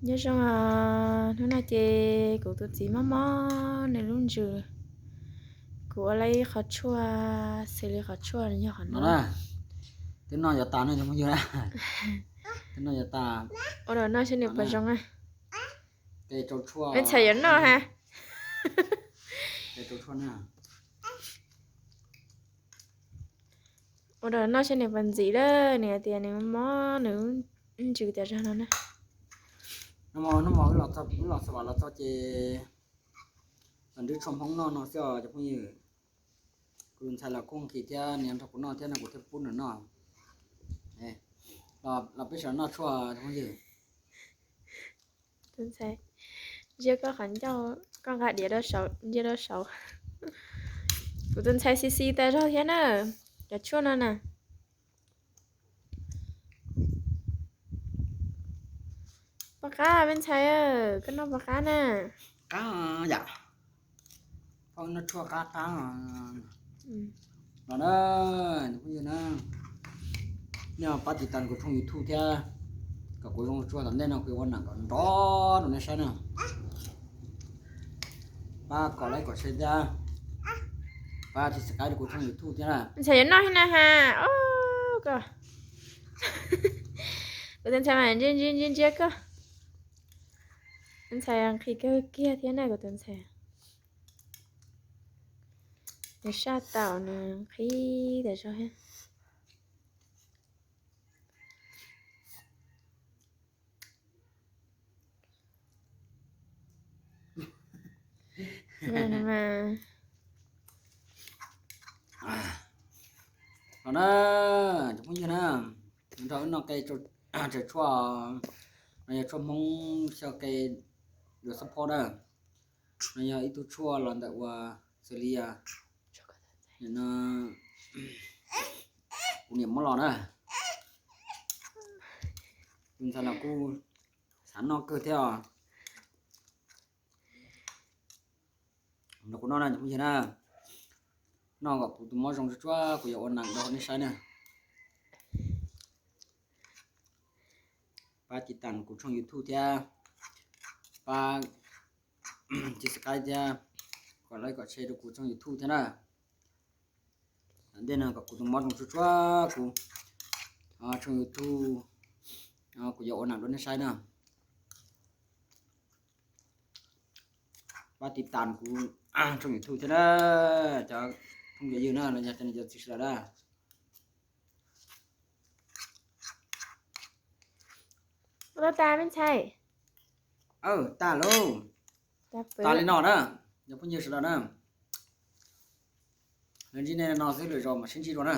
Nyob zoo, hnub no ces kuv tus txiv mob mob nws lub ntsws. Kuv ua lawm ib qho tshuaj, xws li qhov tshuaj yog qhov no. Twb noj yuav tas no cov phooj ywg na. Twb noj yuav tas. Ua dua noj seb nws puas zoo na. Ntxhais yuav noj ha. Ua dua noj seb nws puas ntxim lawm, nws hais tias nws mob nws lub ntsws tas zog no na. Hnub no wb los xav los txog ces los nrhiav tshuaj Hmoob noj no xwb os cov phooj ywg. Kuv tus ntxhais los kuj nqhis thiab nws nrog kuv noj thiab no kuv thiaj pub nws noj. Los peb sawv noj tshuaj cov phooj ywg. Tus ntxhais, ntsia koj qhov ncauj, koj nqa diav rau saud, ntsia rau saud. Kuv tus ntxhais xis xis tas zog thiab na, cov tshuaj no na. Pom qab me ntxhais, koj noj pom qab na. Qab yam, phooj noj tshuaj qab qab. Los na, phooj ywg na, nej pab tiv tas kuv tshooj YouTube thiab, kom kuv zoo tshuaj tom ntej no kuv ua nam kom nrov rau nej saib na. Pab kom like kom share thiab, pab subscribe rau kuv tshooj YouTube thiab na. Ntxhais yuav noj thiab na ha. Koj, kuv tus ntxhais mas ntsia ntsia ntsia ntsia koj. Ntxhais nqhis kawg kiag thiab na kuv tus ntxhais. Nws saj tau nws nqhis tas zog thiab. Los na, cov phooj ywg na, nrog wb noj qe tsaws tshuaj. No yog tshuaj Hmoob xyaw qe dua xab phob na. No yog ib tug tshuaj los ntawm uas xws li no, kuv niam muab los na. Tus ntxhais los kuj xav noj kawg thiab os. Nrog kuv noj na cov phooj ywg na, noj kom kuv tus mob zoo tsuag tsuag kuv yuav ua neeb rau nej saib na. Pab tiv tas kuv tshooj YouTube thiab, pab subscribe thiab, kom like kom share rau kuv tshooj YouTube thiab na. Tom ntej no kom kuv tus mob zoo tsuag tsuag kuv tshooj YouTube, kuv yuav ua neeb rau nej saib na. Pab tiv tas kuv tshooj YouTube thiab na, cov phooj cov ywg na, los yog cov niam cov txiv sawv daws na. Ua tau tas me ntxhais? Aw, tas lauj. Tas li no na, cov phooj ywg sawv daws na. Lawv ntsib nej no xwb, lwm zaus mam sib ntsib dua na.